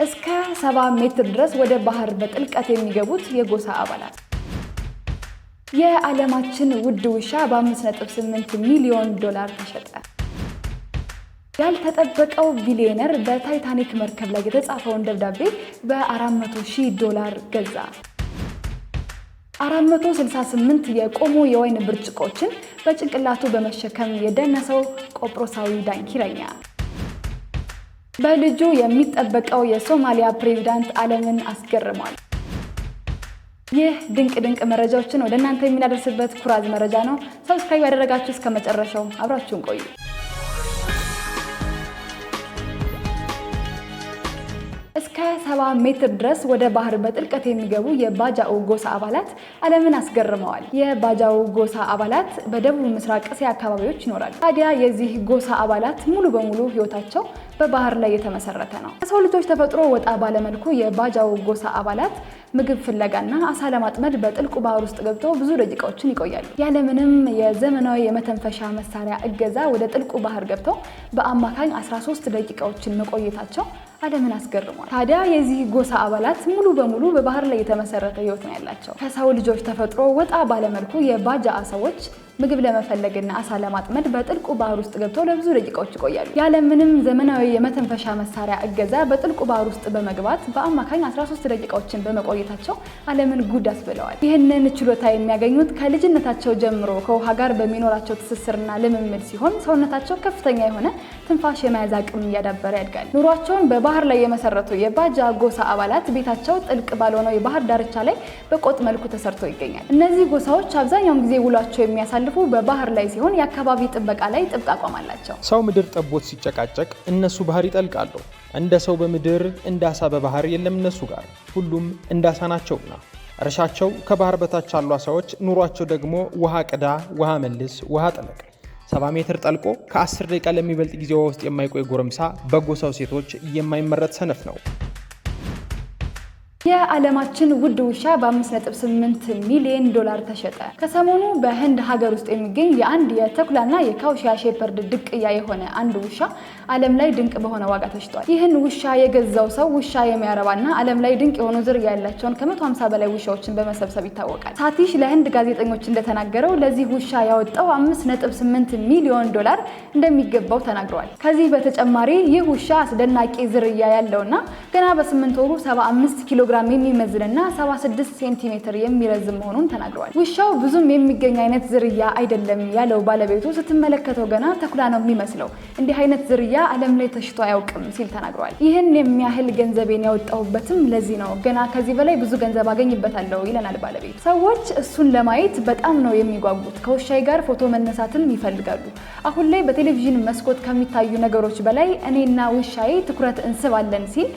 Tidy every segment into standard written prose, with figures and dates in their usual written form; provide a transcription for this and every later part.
እስከ 70 ሜትር ድረስ ወደ ባህር በጥልቀት የሚገቡት የጎሳ አባላት። የዓለማችን ውድ ውሻ በ5.8 ሚሊዮን ዶላር ተሸጠ። ያልተጠበቀው ቢሊዮነር በታይታኒክ መርከብ ላይ የተጻፈውን ደብዳቤ በ400 ሺህ ዶላር ገዛ። 468 የቆሙ የወይን ብርጭቆችን በጭንቅላቱ በመሸከም የደነሰው ቆጵሮሳዊ ዳንኪረኛ። በልጁ የሚጠበቀው የሶማሊያ ፕሬዝዳንት ዓለምን አስገርሟል። ይህ ድንቅ ድንቅ መረጃዎችን ወደ እናንተ የምናደርስበት ኩራዝ መረጃ ነው። Subscribe ያደረጋችሁ እስከ መጨረሻው አብራችሁን ቆዩ። እስከ 70 ሜትር ድረስ ወደ ባህር በጥልቀት የሚገቡ የባጃኦ ጎሳ አባላት ዓለምን አስገርመዋል። የባጃኦ ጎሳ አባላት በደቡብ ምስራቅ እስያ አካባቢዎች ይኖራሉ። ታዲያ የዚህ ጎሳ አባላት ሙሉ በሙሉ ሕይወታቸው በባህር ላይ የተመሰረተ ነው። ከሰው ልጆች ተፈጥሮ ወጣ ባለመልኩ የባጃኦ ጎሳ አባላት ምግብ ፍለጋና አሳ ለማጥመድ በጥልቁ ባህር ውስጥ ገብተው ብዙ ደቂቃዎችን ይቆያሉ። ያለምንም የዘመናዊ የመተንፈሻ መሳሪያ እገዛ ወደ ጥልቁ ባህር ገብተው በአማካኝ 13 ደቂቃዎችን መቆየታቸው ዓለምን አስገርሟል። ታዲያ የዚህ ጎሳ አባላት ሙሉ በሙሉ በባህር ላይ የተመሰረተ ህይወት ነው ያላቸው። ከሰው ልጆች ተፈጥሮ ወጣ ባለመልኩ የባጃ ሰዎች ምግብ ለመፈለግና አሳ ለማጥመድ በጥልቁ ባህር ውስጥ ገብተው ለብዙ ደቂቃዎች ይቆያሉ። ያለምንም ዘመናዊ የመተንፈሻ መሳሪያ እገዛ በጥልቁ ባህር ውስጥ በመግባት በአማካኝ 13 ደቂቃዎችን በመቆየታቸው ዓለምን ጉድ አስብለዋል። ይህንን ችሎታ የሚያገኙት ከልጅነታቸው ጀምሮ ከውሃ ጋር በሚኖራቸው ትስስርና ልምምድ ሲሆን ሰውነታቸው ከፍተኛ የሆነ ትንፋሽ የመያዝ አቅም እያዳበረ ያድጋል። ኑሯቸውን በባህር ላይ የመሰረቱ የባጃ ጎሳ አባላት ቤታቸው ጥልቅ ባልሆነው የባህር ዳርቻ ላይ በቆጥ መልኩ ተሰርቶ ይገኛል። እነዚህ ጎሳዎች አብዛኛውን ጊዜ ውሏቸው የሚያሳልፉ በባህር ላይ ሲሆን የአካባቢ ጥበቃ ላይ ጥብቅ አቋም አላቸው። ሰው ምድር ጠቦት ሲጨቃጨቅ እነሱ ባህር ይጠልቃሉ። እንደ ሰው በምድር እንደ አሳ በባህር የለም እነሱ ጋር፣ ሁሉም እንደ አሳ ናቸውና። እርሻቸው ከባህር በታች ያሉ አሳዎች፣ ኑሯቸው ደግሞ ውሃ ቅዳ፣ ውሃ መልስ፣ ውሃ ጠለቅ። 70 ሜትር ጠልቆ ከ10 ደቂቃ ለሚበልጥ ጊዜ ውሃ ውስጥ የማይቆይ ጎረምሳ በጎሳው ሴቶች የማይመረጥ ሰነፍ ነው። የዓለማችን ውድ ውሻ በ5.8 ሚሊዮን ዶላር ተሸጠ። ከሰሞኑ በህንድ ሀገር ውስጥ የሚገኝ የአንድ የተኩላና የ Caucasian Shepherd ድቅያ የሆነ አንድ ውሻ ዓለም ላይ ድንቅ በሆነ ዋጋ ተሽጧል። ይህን ውሻ የገዛው ሰው ውሻ የሚያረባና ዓለም ላይ ድንቅ የሆኑ ዝርያ ያላቸውን ከ150 በላይ ውሻዎችን በመሰብሰብ ይታወቃል። ሳቲሽ ለህንድ ጋዜጠኞች እንደተናገረው ለዚህ ውሻ ያወጣው 5.8 ሚሊዮን ዶላር እንደሚገባው ተናግረዋል። ከዚህ በተጨማሪ ይህ ውሻ አስደናቂ ዝርያ ያለውና ገና በ8 ወሩ 75 ኪሎ ግራም የሚመዝንና 76 ሴንቲሜትር የሚረዝም መሆኑን ተናግረዋል። ውሻው ብዙም የሚገኝ አይነት ዝርያ አይደለም ያለው ባለቤቱ ስትመለከተው ገና ተኩላ ነው የሚመስለው፣ እንዲህ አይነት ዝርያ ዓለም ላይ ተሽቶ አያውቅም ሲል ተናግረዋል። ይህን የሚያህል ገንዘቤን ያወጣሁበትም ለዚህ ነው፣ ገና ከዚህ በላይ ብዙ ገንዘብ አገኝበታለሁ ይለናል ባለቤቱ። ሰዎች እሱን ለማየት በጣም ነው የሚጓጉት፣ ከውሻዬ ጋር ፎቶ መነሳትም ይፈልጋሉ። አሁን ላይ በቴሌቪዥን መስኮት ከሚታዩ ነገሮች በላይ እኔና ውሻዬ ትኩረት እንስባለን ሲል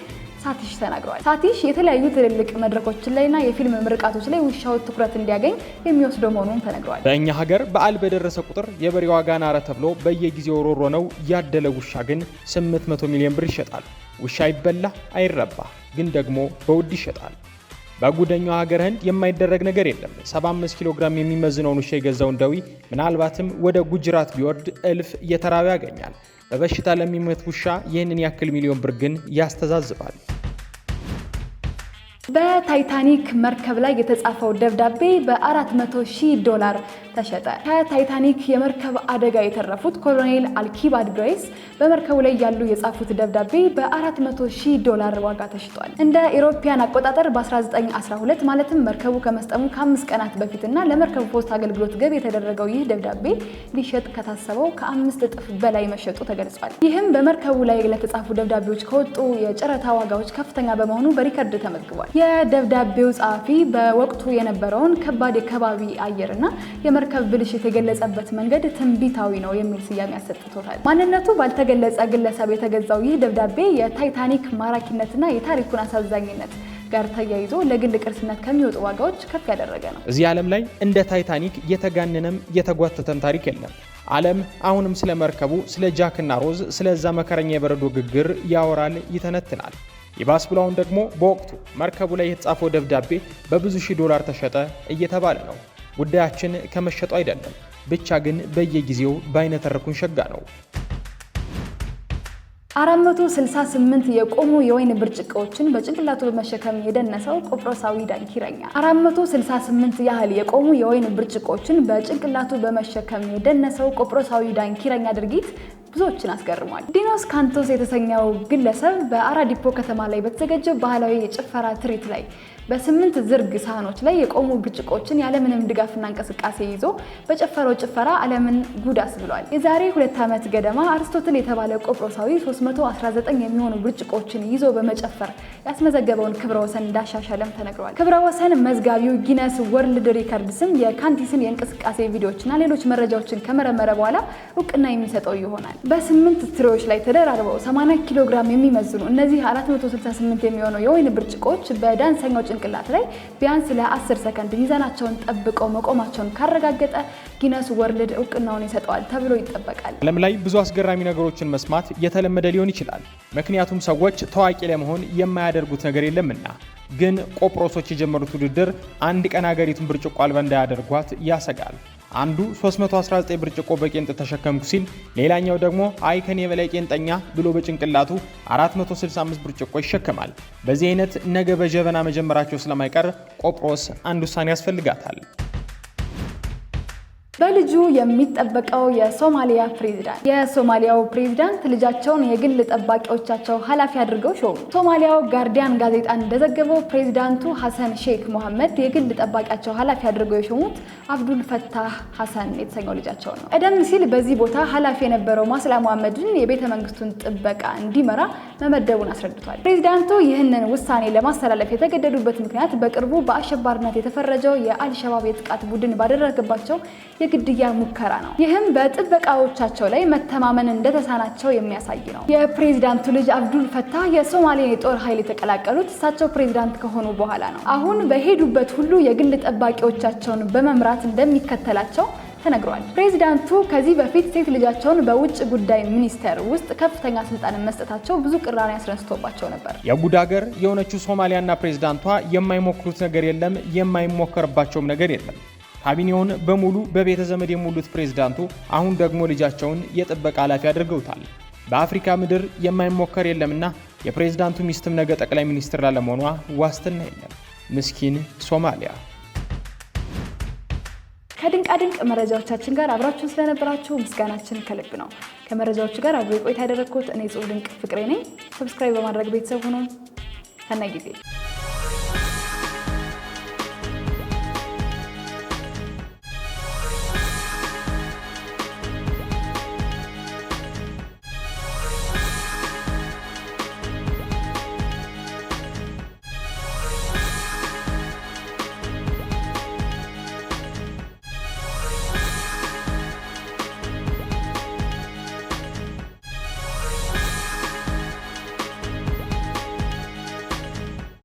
ሳቲሽ ተናግረዋል። ሳቲሽ የተለያዩ ትልልቅ መድረኮችን ላይና የፊልም ምርቃቶች ላይ ውሻው ትኩረት እንዲያገኝ የሚወስደው መሆኑን ተነግሯል። በእኛ ሀገር በዓል በደረሰ ቁጥር የበሬ ዋጋ ናረ ተብሎ በየጊዜው ሮሮ ነው ያደለ ውሻ ግን 800 ሚሊዮን ብር ይሸጣል። ውሻ ይበላ አይረባ፣ ግን ደግሞ በውድ ይሸጣል። በጉደኛው ሀገር ህንድ የማይደረግ ነገር የለም። 75 ኪሎ ግራም የሚመዝነውን ውሻ የገዛውን ደዊ ምናልባትም ወደ ጉጅራት ቢወርድ እልፍ እየተራበ ያገኛል። በበሽታ ለሚሞት ውሻ ይህንን ያክል ሚሊዮን ብር ግን ያስተዛዝባል። በታይታኒክ መርከብ ላይ የተጻፈው ደብዳቤ በ400 ሺህ ዶላር ተሸጠ። ከታይታኒክ የመርከብ አደጋ የተረፉት ኮሎኔል አልኪባድ ግሬስ በመርከቡ ላይ ያሉ የጻፉት ደብዳቤ በ400 ሺህ ዶላር ዋጋ ተሽጧል። እንደ ኢሮፒያን አቆጣጠር በ1912 ማለትም መርከቡ ከመስጠሙ ከአምስት ቀናት በፊትና ለመርከቡ ፖስት አገልግሎት ገቢ የተደረገው ይህ ደብዳቤ ሊሸጥ ከታሰበው ከ5 እጥፍ በላይ መሸጡ ተገልጿል። ይህም በመርከቡ ላይ ለተጻፉ ደብዳቤዎች ከወጡ የጨረታ ዋጋዎች ከፍተኛ በመሆኑ በሪከርድ ተመዝግቧል። የደብዳቤው ጸሐፊ በወቅቱ የነበረውን ከባድ የከባቢ አየርና የመርከብ ብልሽት የገለጸበት መንገድ ትንቢታዊ ነው የሚል ስያሜ አሰጥቶታል። ማንነቱ ባልተገለጸ ግለሰብ የተገዛው ይህ ደብዳቤ የታይታኒክ ማራኪነትና የታሪኩን አሳዛኝነት ጋር ተያይዞ ለግል ቅርስነት ከሚወጡ ዋጋዎች ከፍ ያደረገ ነው። እዚህ ዓለም ላይ እንደ ታይታኒክ የተጋነነም የተጓተተም ታሪክ የለም። ዓለም አሁንም ስለ መርከቡ፣ ስለ ጃክና ሮዝ፣ ስለዛ መከረኛ የበረዶ ግግር ያወራል፣ ይተነትናል። ይባስ ብሎ አሁን ደግሞ በወቅቱ መርከቡ ላይ የተጻፈው ደብዳቤ በብዙ ሺህ ዶላር ተሸጠ እየተባለ ነው። ጉዳያችን ከመሸጡ አይደለም፣ ብቻ ግን በየጊዜው ባይነተርኩን ሸጋ ነው። 468 የቆሙ የወይን ብርጭቆዎችን በጭንቅላቱ በመሸከም የደነሰው ቆጵሮሳዊ ዳንኪረኛ። 468 ያህል የቆሙ የወይን ብርጭቆዎችን በጭንቅላቱ በመሸከም የደነሰው ቆጵሮሳዊ ዳንኪረኛ ድርጊት ብዙዎችን አስገርሟል። ዲኖስ ካንቶስ የተሰኘው ግለሰብ በአራዲፖ ከተማ ላይ በተዘጋጀው ባህላዊ የጭፈራ ትርኢት ላይ በ8 ዝርግ ሳህኖች ላይ የቆሙ ብርጭቆዎችን ያለምንም ድጋፍና እንቅስቃሴ ይዞ በጨፈረው ጭፈራ ዓለምን ጉድ አስብሏል። የዛሬ 2 ዓመት ገደማ አርስቶትል የተባለ ቆጵሮሳዊ 319 የሚሆኑ ብርጭቆዎችን ይዞ በመጨፈር ያስመዘገበውን ክብረ ወሰን እንዳሻሻለም ተነግሯል። ክብረ ወሰን መዝጋቢው ጊነስ ወርልድ ሪከርድስም የካንቲስን የእንቅስቃሴ ቪዲዮዎችና ሌሎች መረጃዎችን ከመረመረ በኋላ እውቅና የሚሰጠው ይሆናል። በ8 ትሪዎች ላይ ተደራርበው 80 ኪሎ ግራም የሚመዝኑ እነዚህ 468 የሚሆኑ የወይን ብርጭቆዎች በዳንሰኛው ጭንቅላት ላይ ቢያንስ ለ10 ሰከንድ ሚዛናቸውን ጠብቀው መቆማቸውን ካረጋገጠ ጊነስ ወርልድ እውቅናውን ይሰጠዋል ተብሎ ይጠበቃል። ዓለም ላይ ብዙ አስገራሚ ነገሮችን መስማት የተለመደ ሊሆን ይችላል። ምክንያቱም ሰዎች ታዋቂ ለመሆን የማያደርጉት ነገር የለምና። ግን ቆጵሮሶች የጀመሩት ውድድር አንድ ቀን ሀገሪቱን ብርጭቆ አልባ እንዳያደርጓት ያሰጋል። አንዱ 319 ብርጭቆ በቄንጥ ተሸከምኩ ሲል፣ ሌላኛው ደግሞ አይ ከኔ በላይ ቄንጠኛ ብሎ በጭንቅላቱ 465 ብርጭቆ ይሸከማል። በዚህ አይነት ነገ በጀበና መጀመራቸው ስለማይቀር ቆጵሮስ አንድ ውሳኔ ያስፈልጋታል። በልጁ የሚጠበቀው የሶማሊያ ፕሬዝዳንት። የሶማሊያው ፕሬዝዳንት ልጃቸውን የግል ጠባቂዎቻቸው ኃላፊ አድርገው ሾሙ። ሶማሊያው ጋርዲያን ጋዜጣ እንደዘገበው ፕሬዝዳንቱ ሐሰን ሼክ ሞሐመድ የግል ጠባቂያቸው ኃላፊ አድርገው የሾሙት አብዱል ፈታህ ሐሰን የተሰኘው ልጃቸው ነው። ቀደም ሲል በዚህ ቦታ ኃላፊ የነበረው ማስላ መሐመድን የቤተ መንግስቱን ጥበቃ እንዲመራ መመደቡን አስረድቷል። ፕሬዝዳንቱ ይህንን ውሳኔ ለማስተላለፍ የተገደዱበት ምክንያት በቅርቡ በአሸባሪነት የተፈረጀው የአልሸባብ የጥቃት ቡድን ባደረገባቸው የግድያ ሙከራ ነው። ይህም በጥበቃዎቻቸው ላይ መተማመን እንደተሳናቸው የሚያሳይ ነው። የፕሬዝዳንቱ ልጅ አብዱል ፈታህ የሶማሊያን የጦር ኃይል የተቀላቀሉት እሳቸው ፕሬዝዳንት ከሆኑ በኋላ ነው። አሁን በሄዱበት ሁሉ የግል ጠባቂዎቻቸውን በመምራት እንደሚከተላቸው ተነግሯል። ፕሬዝዳንቱ ከዚህ በፊት ሴት ልጃቸውን በውጭ ጉዳይ ሚኒስቴር ውስጥ ከፍተኛ ስልጣን መስጠታቸው ብዙ ቅራኔ አስነስቶባቸው ነበር። የጉድ ሀገር የሆነችው ሶማሊያና ፕሬዝዳንቷ የማይሞክሩት ነገር የለም፣ የማይሞከርባቸውም ነገር የለም። ካቢኔውን በሙሉ በቤተ ዘመድ የሞሉት ፕሬዝዳንቱ አሁን ደግሞ ልጃቸውን የጥበቃ ኃላፊ አድርገውታል። በአፍሪካ ምድር የማይሞከር የለምና የፕሬዝዳንቱ ሚስትም ነገ ጠቅላይ ሚኒስትር ላለመሆኗ ዋስትና የለም። ምስኪን ሶማሊያ። ከድንቃድንቅ መረጃዎቻችን ጋር አብራችሁን ስለነበራችሁ ምስጋናችን ከልብ ነው። ከመረጃዎቹ ጋር አብሬ ቆይታ ያደረግኩት እኔ ጽሁፍ ድንቅ ፍቅሬ ነኝ። Subscribe በማድረግ ቤተሰብ ሁኑን። ሰናይ ጊዜ።